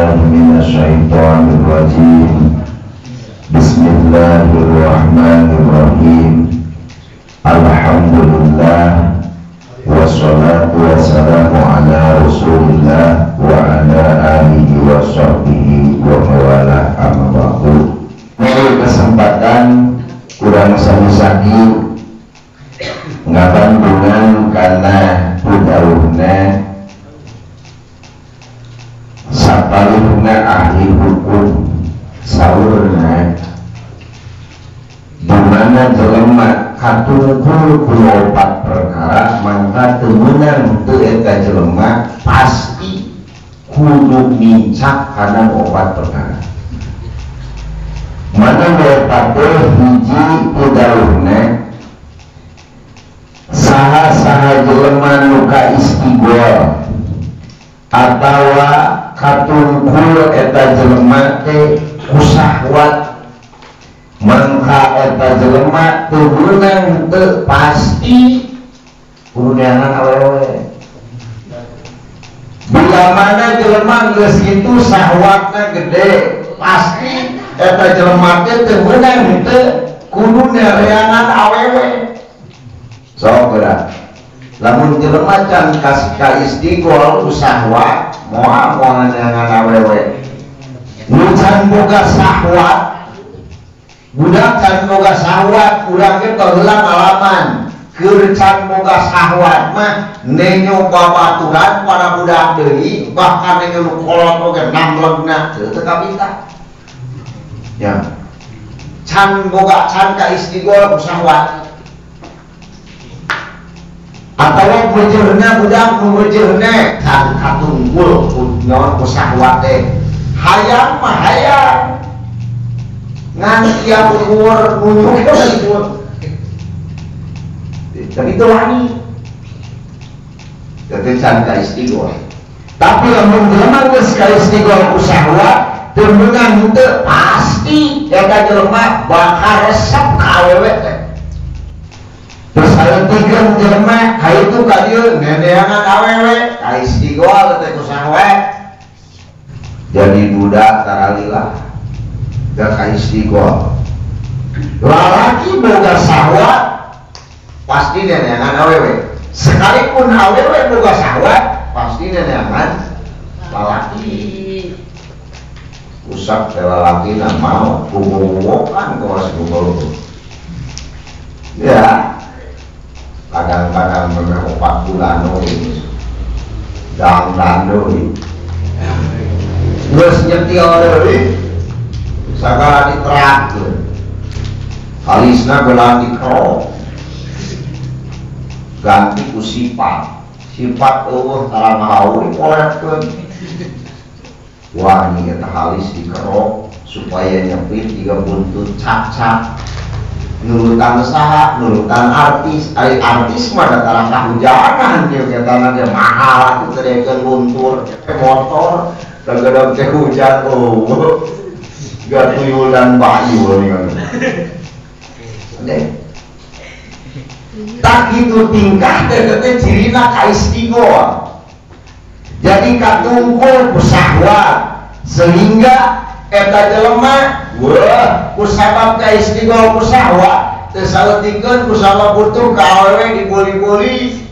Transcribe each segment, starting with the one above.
billahi minasyaitonir rajim. Bismillahirrahmanirrahim. Alhamdulillah wassalatu wassalamu ala rasulillah wa ala alihi wa sahbihi wa mawalah, amma ba'du. Kesempatan kurang sami-sami ngabandungan karena pidauhna sapalihna ahli hukum saurna di mana jelema katungkul ku opat perkara mangka teu meunang teu eta jelema pasti kudu nincak kana opat perkara. Mana eta teh hiji pidauhna saha-saha jelema nu kaistigol atawa katungkul eta jelema teh ku syahwat mangka eta jelema teu meunang teu pasti kudu neangan awewe. Bila mana jelema geus kitu syahwatna gede pasti eta jelema teh teu meunang teu kudu neangan awewe. Sok geura lamun jelema can ka istigol ku syahwat moal moal neangan awewe. Nu can boga syahwat budak can boga syahwat urang ge baheula ngalaman keur can boga syahwat mah nenyo babaturan para budak deui bahkan nenyo nu kolot oge nanglegna teu kabita ya can boga can ka istigol ku syahwat atawa beujeurna budak nu beujeurna can katunggul ku naon ku syahwat teh hayang mah hayang ngan tiap umur nunjuk tapi itu wani jadi can ka istigol. Tapi lamun jelema geus ka istigol ku syahwat teu meunang teu pasti eta jelema bakal resep ka awewe teh. Terus saeutikeun jelema ka itu ka dieu neneangan awewe ka istigol teh ku syahwat jadi budak taralila da ka istigol. Lalaki boga syahwat pasti neneangan awewe, sekalipun awewe boga syahwat pasti neneangan lalaki. Usap teh lalaki na mau kubowokan kawas kubowo ya kadang-kadang memang 4 bulan deui dangdan deui geus nyetil deui sagala diterakkeun halisna gelang dikerok ganti ku sifat sifat eueuh tara ngahaur dipoletkeun wah ini eta halis dikerok supaya nyepit tiga buntut cap-cap nurutan saha nurutan artis ari artis mah da tara kahujanan ieu ketana ge mahal atuh teu luntur motor ragedog teh hujan eueuh gak tuyul dan bayu nih tak gitu tingkah teh cirina ka istigol jadi katungkul ku syahwat sehingga eta jelema wah ku sabab ka istigol ku syahwat teu saeutikeun ku sabab butuh ka awewe dibuli-buli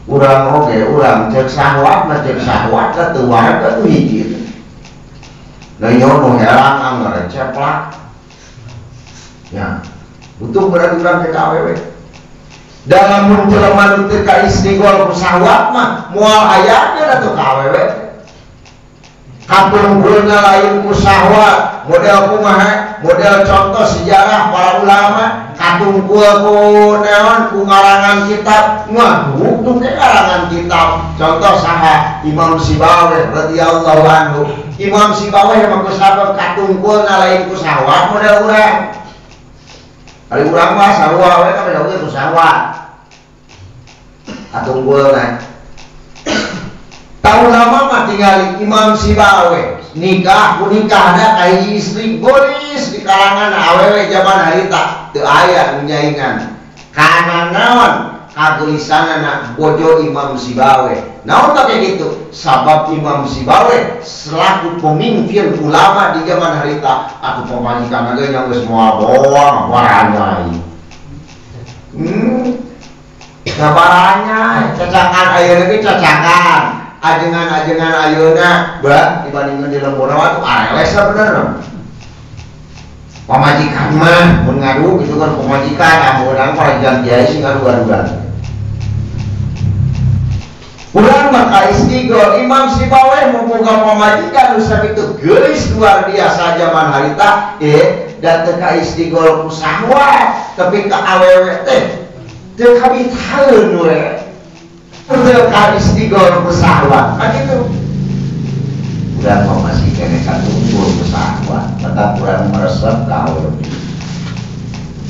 urang oge urang cek syahwat mah cek syahwat lah teu wae atuh hiji. Nah ieu nu herang anggar ceplak ya butuh berarti urang teh ka awewe. Dalam mun jelema nu teu ka istigol ku syahwat mah moal aya atuh ka awewe. Katungkulna lain ku syahwat model kumaha model contoh sejarah para ulama katungkul ku naon ku ngarangan kitab ngaduk tuh ke ngarangan kitab contoh saha Imam Sibawayh radhiyallahu anhu. Imam Sibawayh mah ku sabab katungkulna lain ku syahwat model urang. Ari urang mah sarua we kabeh oge ku syahwat katungkulna. Tahu lama mah tinggali Imam Sibawayh nikah ku nikahna ka hiji istri golis di kalangan awewe zaman harita teu aya nu nyaingan kana naon kagelisanana bojo Imam Sibawe. Naon teh gitu? Sabab Imam Sibawe selaku pemimpin ulama di zaman harita atuh pamajikan ge nya geus moal boang baranyai. Ngabaranyai cacakan ayeuna ge cacakan. Ajengan-ajengan ayeuna bah dibandingkeun di lembur mah tuh areles bener. Pamajikan mah mun ngadu gitu kan pamajikan amun pamajikan kiai sing ngadu-gadugan. Urang mah ka istighol Imam Sibawe muga pamajikan nu sakitu geulis luar biasa zaman harita da teu ka istighol ku sahwat tapi ka awewe teh teu kabitaeun we. Teu ka istighol ku sahwat ka kitu. Urang mah masih kene katumpul ku sahwat, tetap urang meresep ka awewe.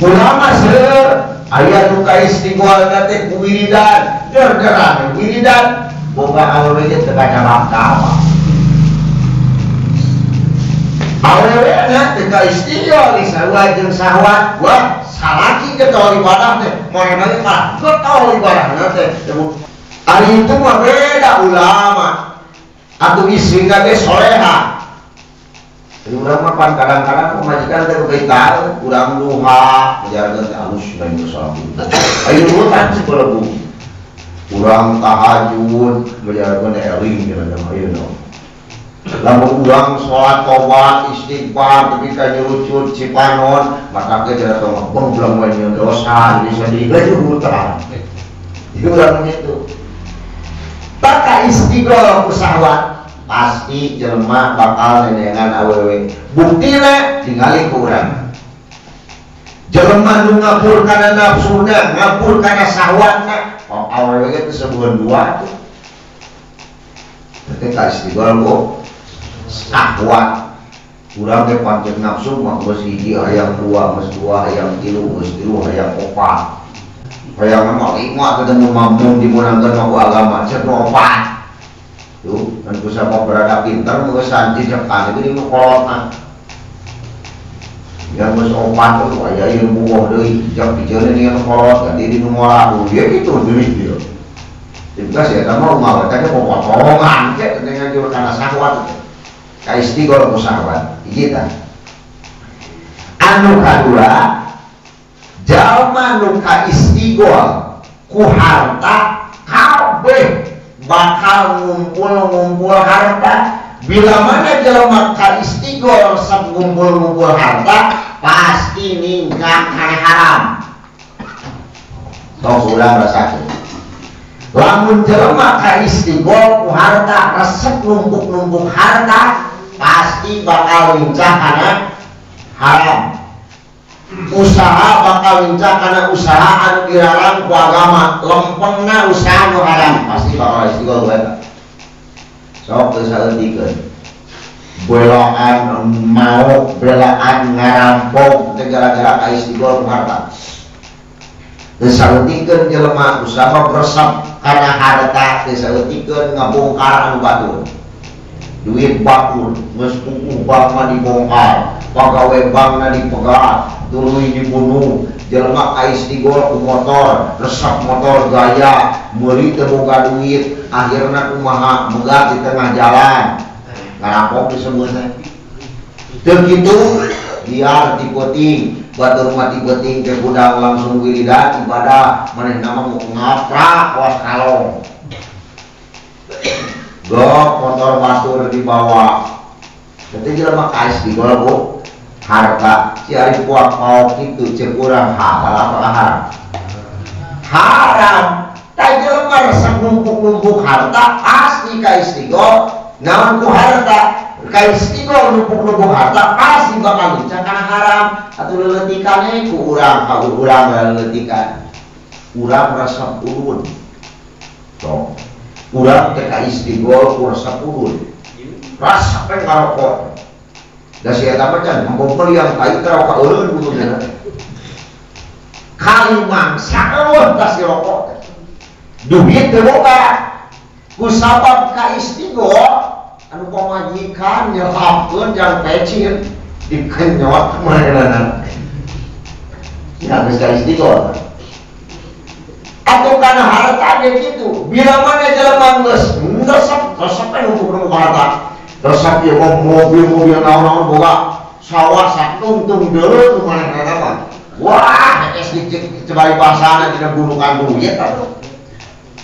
Ulama seueur aya nu ka istighol teh ku wiridan, der-deran wiridan, boga awewe ge teu kacalap ka apa. Awewe na teu ka istighol sarua jeung sahwat, wah salaki getol ibadah teh, moena ge malah getol ibadahna teh. Ari itu mah beda ulama. Atuh istrina ge soleha. Jadi urang mah pan kadang-kadang pamajikan teh keukeutan, urang duha, ngajarkeun teh alus lain salat. Ayo urutan sebelebu. Urang tahajud, ngajarkeun teh eling cenah ayeuna. Lamun urang salat tobat, istighfar tepi ka nyurucut cipanon, maka ge cenah tong bengbleng we nyieun dosa, jadi sedih ge urutan. Jadi urang gitu. Baka istighol ku sahwat pasti jelema bakal neneangan awewe. Buktina tingali ku urang. Jelema nu ngapur kana nafsuna, ngapur kana sahwatna, oh, awewe ge teu sebueun dua tuh. Teh ka istighol ku sahwat. Urang ge pancet nafsu mah geus hiji hayang dua, geus dua hayang tilu, geus tilu hayang opat. Hayang mah lima ketemu mampu dimenangkan ku agama cek opat. Tuh, dan ku sapa berada pintar geus sanji cekan itu di kolotna. Yang geus opat tuh aya ieu buah deui, jam dijeun dengan kolot ganti di nu molah ya gitu deui dia. Dibkas ya eta mah umawa teh popotongan cek dengan jur kana sahwat. Ka istighol ku sahwat. Hiji tah. Anu kadua jalma nu ka istighol ku harta kabeh bakal ngumpul-ngumpul harta. Bila mana jelema ka istighol sok ngumpul-ngumpul harta pasti ningkah kana haram. Tong urang rasakeun. Lamun jelema ka istighol ku harta resep numpuk-numpuk harta pasti bakal lincah kana haram. Usaha bakal lincah karena usaha anu dilarang ku agama, lempengna usaha nu haram pasti bakal istighol bae. Sok teu saeutikeun. Belaan mau, belaan ngarampok teh gara-gara ka istighol ku harta. Teu saeutikeun jelema usaha resep kana harta, teu saeutikeun ngabongkar anu batur. Duit batur geus puguh bank mah dibongkar, pagawe bankna dipegat, tuluy dibunuh. Jelema ka istighol ku motor, resep motor gaya, meuli teu boga duit, akhirna kumaha megat di tengah jalan. Ngarampok disebutna. Teu kitu biar ti peuting, batur mah ti peuting ke gudang langsung wiridan ibadah, manehna mah ngaprak was kalong. Gok motor batur dibawa. Jadi jelema ka istighol ku harta si ari kuat mau kitu ceuk urang halal apa haram? Haram. Tah jelema resep numpuk-numpuk harta pasti ka istighol naon ku harta. Ka istighol numpuk-numpuk harta pasti bakal lincah kana haram. Atuh leuleutikan ku urang ka urang leuleutikan. Urang resep ulun. Sok. Urang teh ka istighol ku resep ulun. Resep teh ngarokok. Da si eta mah can mampompel yang kai teh rokok eureun kuduna. Kali mangsa eueuh tah si rokok teh. Duit teu boga. Ku sabab ka istighol anu pamajikan nyelapkeun jang pecin dikenyot manehna. Ya geus ka istighol. Atau karena harta ge kitu, bila mana jelema geus resep, resep teh numpuk-numpuk harta. Resep ieu mobil-mobil naon-naon boga sawah satungtung deuleu nu manehna mah. Wah, geus dicebari basana dina gunungan duit atuh.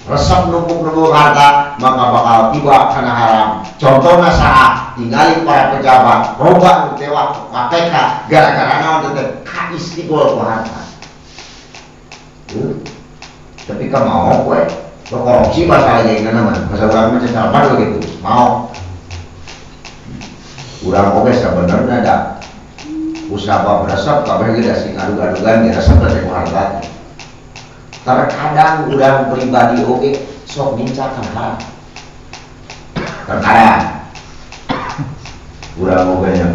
Resep numpuk-numpuk harta maka bakal tiba kana haram. Contohna saha? Tingali para pejabat loba nu tewak ku KPK gara-gara naon teh ka istigol ku harta. Tapi ka mau we korupsi masalah jadinya mah, masa urang mah cecapan begitu, mau. Urang oge sabenerna da usaha resep kabeh ge da sing adu-adugan ge resep teh ku harta. Terkadang urang pribadi oge sok mincakan haram. Terkadang urang oge nya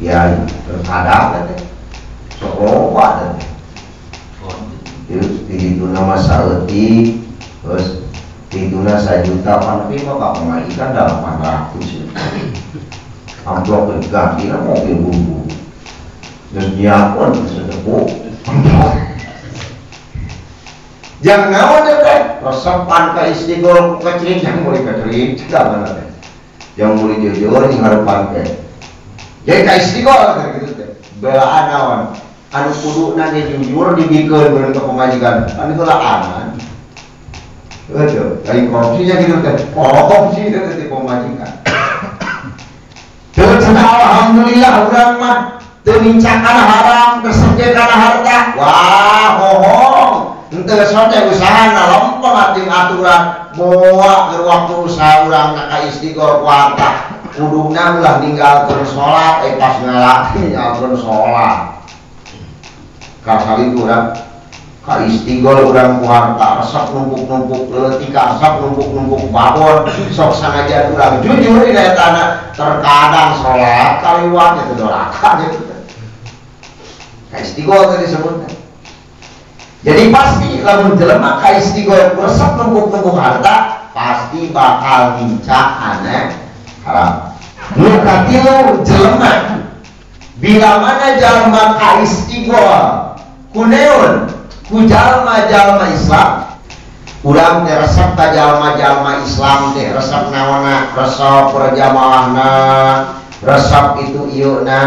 kiai, terkadang teh sok loba teh. Terus di nama saeutik, terus dituna 1 juta pan tapi mah ka pamajikan 800. Amplop diganti lah mobil bumbu. Terus nyiapkeun sedepu amplop. Jangan naon teh resepan ka istigol ku kecilin yang mulai kecilin cegah mana teh. Yang mulai jujur yang ngarepan teh. Jadi ka istigol teh gitu teh. Belaan naon? Anu kuduna ge jujur dibikeun beunang ka pamajikan. Anu heulaanan. Aduh, lain korupsinya gitu teh. Korupsi teh ti pamajikan. Terus alhamdulillah urang mah teu mincakan haram, resep ge kana harta. Wah, bohong. Henteu sote usahana lempeng ating aturan moal keur waktu usaha urang na ka istigol ku harta. Kuduna ulah ninggalkeun salat, pas ngalah ninggalkeun salat. Kasali urang ka istigol urang ku harta, resep numpuk-numpuk leutik, resep numpuk-numpuk babon, sok sanajan urang jujur dina etana, terkadang salat kaliwat itu doraka gitu. Ka istigol teh disebutna. Jadi pasti lamun jelema ka istigol resep numpuk-numpuk harta, pasti bakal nincak aneh haram. Nu katilu jelema bila mana jalma ka istigol kuneun ku jalma-jalma Islam, urang teh resep ka jalma-jalma Islam teh resep naonna, resep berjamaahna, resep itu ieu na,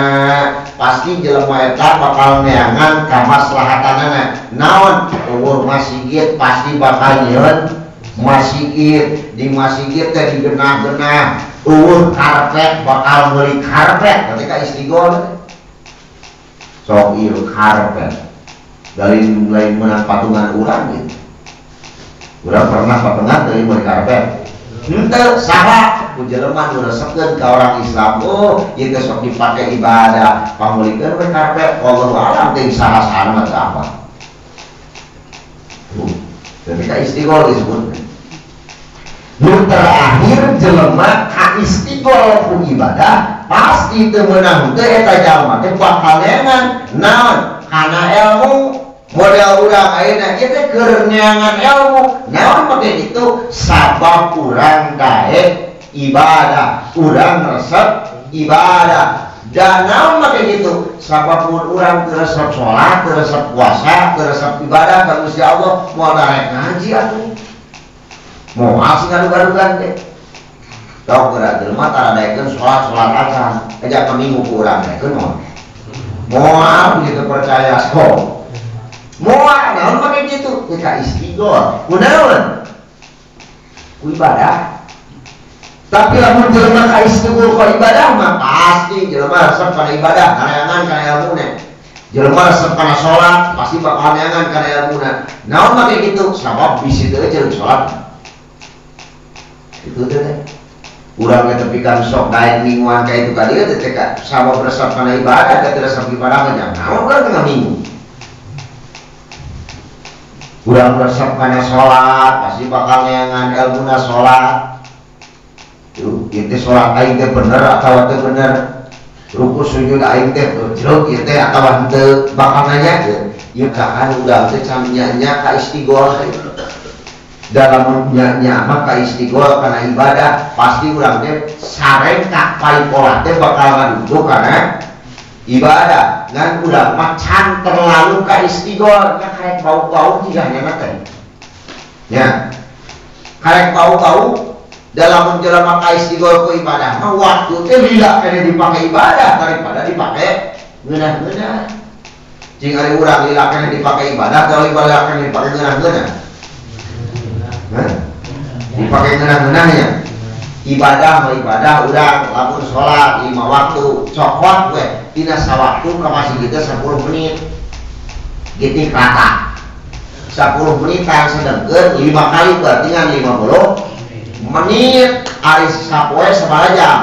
pasti jelema eta bakal neangan kamaslahatanana. Naon? Eueuh masjid pasti bakal nyieun masjid, di masjid teh digenah-genah, eueuh karpet bakal meuli karpet, berarti ka istigol sok ieu karpet. Dari lain menang patungan urang gitu. Urang pernah patungan dari meuli karpet. Henteu saha ku jelema nu resepkeun ka orang Islam, oh ieu teh sok dipake ibadah, pameulikeun we karpet, wallahu alam teh saha-saha mah teu apa. Tuh, tapi ka istigol disebutna. Nu terakhir jelema ka istigol ku ibadah pasti teu meunang teh eta jalma teh bakal neangan naon? Kana ilmu. Model urang ayeuna ieu teh keur neangan ilmu. Naon make kitu? Sabab urang daek ibadah, urang resep ibadah. Dan naon make kitu? Sabab mun urang teu resep salat, teu resep puasa, teu resep ibadah ka Gusti Allah, moal daek ngaji atuh. Moal sing adu-adugan teh. Tong geura jelema tara daekeun salat-salat acan. Aja ka minggu ku urang daekeun moal. Moal begitu percaya sok. Moal naon make kitu? Teh ka istigol. Kunaon? Ku ibadah. Tapi lamun jelema ka istigol ku ibadah mah pasti jelema resep kana ibadah, neangan kana ilmuna. Jelema resep kana salat, pasti bakal neangan kana ilmuna. Naon make kitu? Sabab bisi teu jeung salat. Itu teh. Urang ge tepi kan sok daek mingguan ka itu ka dieu teh ka sabab resep kana ibadah, teh resep ibadah mah jang naon urang teh minggu. Urang resep kana salat, pasti bakal neangan ilmuna salat. Tuh, ieu teh salat aing teh bener atawa teu bener. Ruku sujud aing teh jeruk ieu teh atawa henteu, bakal nanyakeun. Ieu kan urang teh can nya ka istigol. Dalam nya mah ka istigol kana ibadah, pasti urang teh sarengkak paipolah teh bakal ngaduduk kana ibadah. Ngan urang mah can terlalu ka istigol, nya karek bau-bau jiga nya teh. Ya. Karek bau-bau dalam jelema ka istigol ku ibadah mah waktu teh lila keneh dipake ibadah daripada dipake ngeunah-ngeunah. Cing ari urang lila keneh dipake ibadah atau lila keneh dipake ngeunah-ngeunah? Hah? Dipake ngeunah-ngeunah nya. Ibadah mah ibadah urang lamun salat 5 waktu cokot we dina sawaktu ka masjid teh 10 menit. Gitu rata. 10 menit tang sedengkeun 5 kali berarti ngan 50 menit ari sapoe sabaraha jam?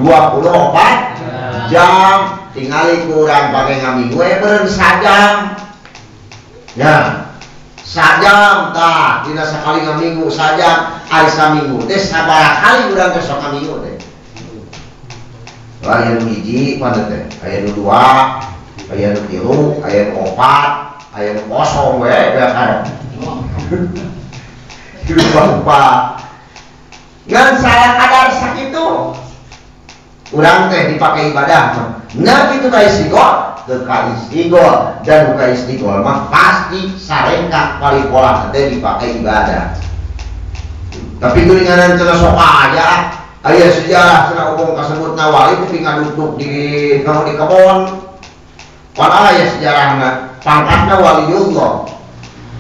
24 jam. Tingali kurang pake ngaminggu we beureun sajam. Ya. Sajam tah dina sakali ngaminggu sajam ari saminggu teh sabaraha kali urang teh sok ngaminggu teh? Aya nu hiji mana teh? Aya nu 2, aya nu 3, aya nu 4, aya nu kosong we beak. 3 4. Ngan salah kadar sakitu urang teh dipake ibadah mah. Nah kitu ka istigol, teu ka istigol dan ka istigol mah pasti sarengkak palipolah teh dipake ibadah. Tapi geuninganan cenah sok aya, aya sejarah cenah obong kasebutna wali tapi ngadukduk di di kebon. Pan aya sejarahna pangkatna waliullah.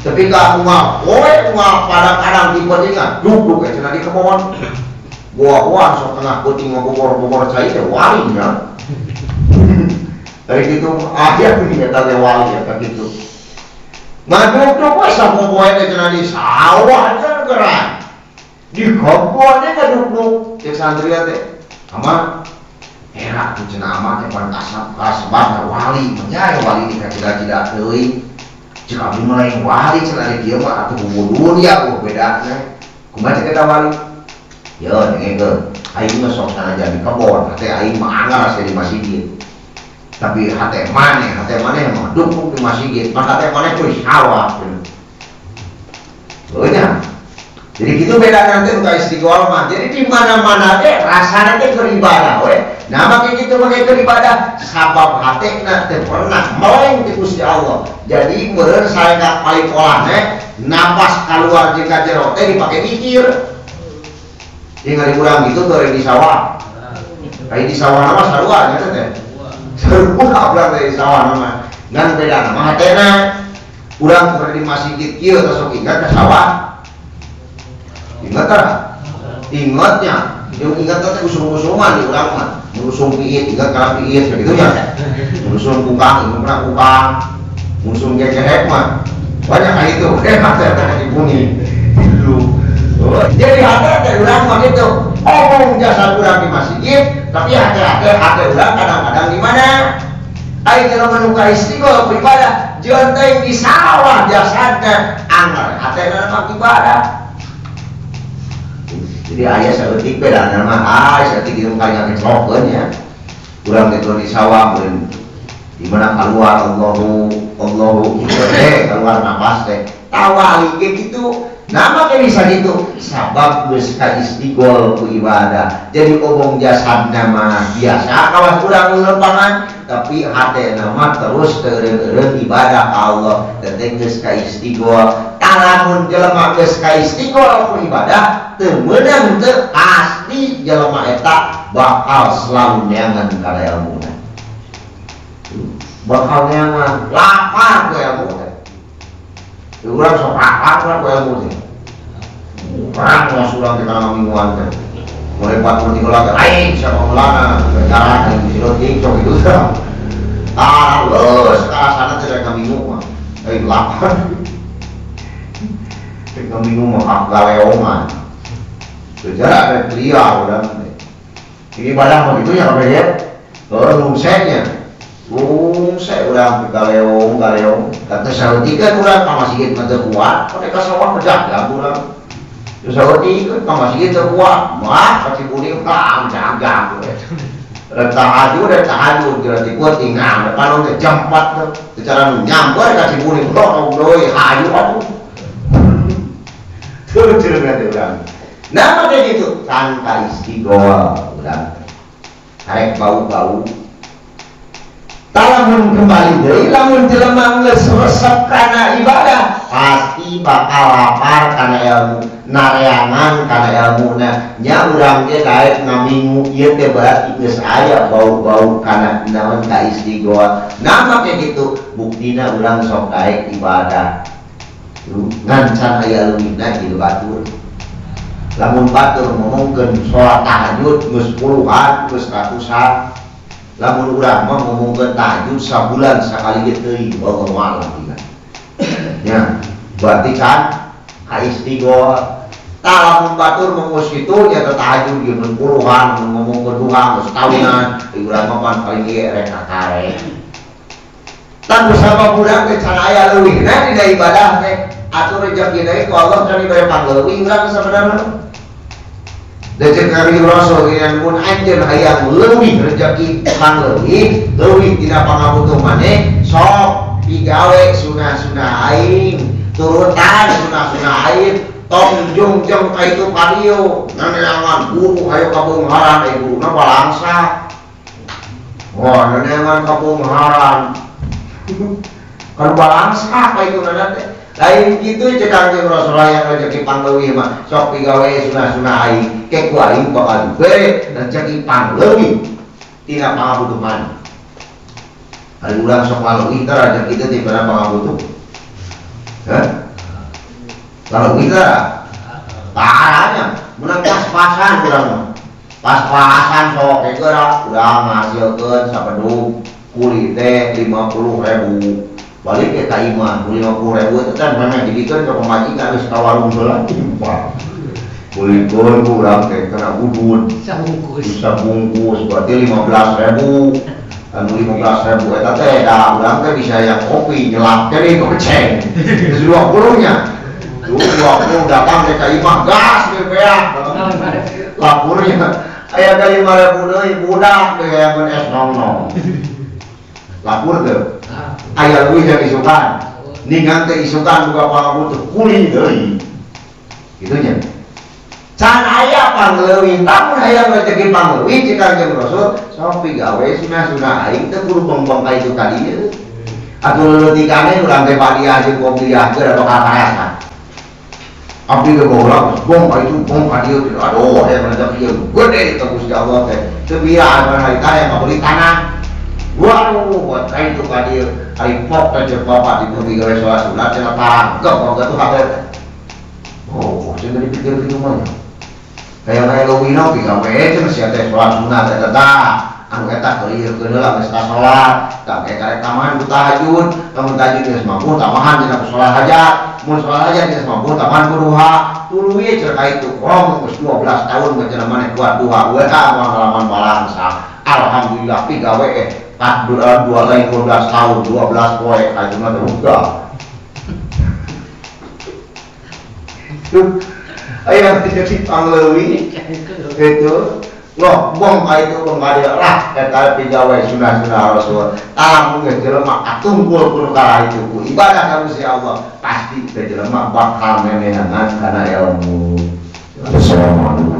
Tapi ka unggal poe unggal pada kadang tipe ingat duduk cenah di kebon. Buah-buahan sok tengah peuting ngobor-bobor cai teh wali nya. Dari kitu aya geuning eta teh wali eta kitu. Ngadukduk we sapopoe teh cenah di sawah cenah gerak. Di kebon teh ngadukduk cek santri teh. Ama era tuh cenah ama teh pan kasebab wali nya wali di kacida-cida teuing. Cek abdi mah lain wali cenah di dieu mah atuh bubudun ya bedana. Kumaha cek eta wali? Yo dengekeun. Aing mah sok sanajan di kebon, hate aing mah anggar asa di masjid. Tapi hate maneh mah dukung di masjid, mah hate maneh kuy sawah. Heuh nya. Jadi gitu beda nanti buka istiqomah mah. Jadi di mana-mana teh rasana teh keur ibadah we. Nah make kitu make keur ibadah sabab hatena teh pernah meleng ti Gusti Allah. Jadi meureun saengka palipolah teh napas kaluar jeung ka jero teh dipake mikir. Jeung ari urang gitu teu di sawah. Ai di sawah mah sarua nya teh. Sarua urang teh di sawah mah. Ngan bedana mah hatena urang keur di masjid kieu teh sok ingat ka sawah. Ingat tak? Ingatnya, yang ingat teh usum-usuman di urang mah. Ngusum piit, ingat kana piit begitu ya. Ngusum kukang, ingat kana kukang. Ngusum kekehek mah. Banyak kayak itu, hebat saya teh dibunyi. Dulu. Jadi hati teh urang mah gitu. Omong jasa urang di masjid, tapi hati-hati hati urang kadang-kadang di mana? Ai jelema nu ka istiqomah ibadah, jeung teh di sawah jasadna anggar hatena mah ibadah. Jadi ayah saeutik beda mah ah saeutik ieu kali ngaclokeun nya. Urang teh di sawah meureun di mana keluar Allahu Allahu teh keluar napas teh. Tawali ge kitu. Nama ke bisa gitu sabab geus ka istigol ku ibadah. Jadi omong jasadna mah biasa kawas urang lepangan tapi hatena mah terus teureun-eureun ibadah ka Allah. Teh geus ka istigol. Lamun jelema geus ka istigol ku ibadah teu meunang teu pasti jelema eta bakal selalu neangan kana elmuna. Bakal neangan lapar ku elmu teh. Urang sok lapar ku elmu teh. Urang mah urang teh kana mingguan teh. Mulai 43 lagi aing siapa ulana gara aing silotik sok itu teh. Ah geus karasana teh rek minggu mah. Aing lapar. Rek minggu mah galeongan. Sejarah ada liar urang teh. Ini ibadah mah gitu ya kabeh ya. Heuh rungseknya. Rungsek urang galeong galeong. Kata saeutik urang ka masjid mah teu kuat, pake ka sawah jaga urang. Teu saeutik ka masjid teu kuat, mah ka Cibuning ka jaga we. Rek tahajud berarti kuat ingang depan teh jam 4 teh. Secara nu nyamper ka Cibuning bro deui hayu atuh. Teu cenah teh urang. Nah make gitu kan ka istighol urang. Karek bau-bau. Lamun kembali deui lamun jelema geus resep kana ibadah pasti bakal lapar kana ilmu, nareangan kana ilmuna. Nya urang ge daek ngamingu ieu teh berarti geus aya bau-bau kana naon ka istighosa. Nah make kitu buktina urang sok daek ibadah. Ngan can aya leuwihna jeung batur. Lamun batur ngomongkeun salat tahajud geus puluhan, geus ratusan. Lamun urang mah ngomongkeun tahajud sabulan sakali ge teuing wallahu a'lam billah. Nya, berarti kan ka istighosa. Tah lamun batur mah geus kitu nya teh tahajud ge puluhan, ngomongkeun duha geus tahunan, urang mah pan paling ge rek kakare. Tah sabab urang teh can aya leuwihna dina ibadah teh, atuh rezeki deui ku Allah can dibere pangleuwih urang sabenerna. Da ceuk Nabi Rasul yang pun anjeun hayang leuwih rezeki pangleuwih, leuwih tina pangabutuh maneh, sok digawe sunah-sunah aing, turutan sunah-sunah aing, tong jungjung ka itu ka dieu, naneangan guru hayo ka beungharan, guruna balangsa. Wah, naneangan ka beungharan. Kan balangsa ka itu nana teh. Lain kitu ceuk Kangjeng Rasul hayang rezeki pangleuwih mah sok digawe sunah-sunah aing, ke ku aing bakal dibere rezeki pangleuwih tina pangabutuh maneh. Ari urang sok laleuwih teh rezeki teh tina pangabutuh. Hah? Laleuwih teh parahnya menang pas-pasan urang mah. Pas-pasan sok geura urang ngasilkeun sabedug kuli teh 50.000. Balik ke ka imah 50.000 itu kan memang jadikeun ka pamajikan geus ka warung heula. Kulikeun urang teh kana udud sabungkus berarti 15.000. Anu 15.000 eta teh da urang teh bisa yang kopi nyelap teh di goceng. Geus 20 nya. 20 datang teh ka imah gas we beak. Lapurnya aya ka 5.000 deui budak teh hayang es nong-nong. Lapur teh. Aya leuwih yang isukan. Ningan teh isukan buka pangabutuh kuli deui. Kitu nya. Can aya pangleuwih, lamun hayang rezeki pangleuwih ceuk Kangjeng Rasul, sok pigawe sunah-sunah aing teh kudu bongbong ka itu ka dieu. Atuh leutikane urang teh padiah jeung qobliyah geus bakal karasa. Abdi ge baheula bong ka itu bong ka dieu, aduh hayang rezeki ieu gede ka Gusti Allah teh. Teu biasa harita hayang ngabeli tanah. Waduh, buat kain itu ka dieu, ari pok teh ceuk bapak di bumi gawe salat sunat cenah tangkep boga tuh kabeh. Oh, cenah dipikir kitu mah. Kayak leuwihna pigawe cenah sia teh salat sunat eta tah. Anu eta keurieun heula geus ka salat, tah ke karek tambahan ku tahajud, lamun tahajud geus mampu tambahan cenah ku salat hajat, mun salat hajat geus mampu tambahan ku duha. Tuluy ceuk ka itu, oh geus 12 tahun mah cenah maneh kuat duha, we pengalaman balangsa. Alhamdulillah pigawe dua lain 12 tahun, 12 poe kayak mah terbuka. Ayo jadi pangleuwih itu loh bong ka itu bong ka dieu lah eta pigawe sunah-sunah Rasul. Lamun geus jelema katungkul kudu ka itu ku ibadah ka Gusti Allah pasti teh jelema bakal menehangan kana ilmu. Assalamualaikum.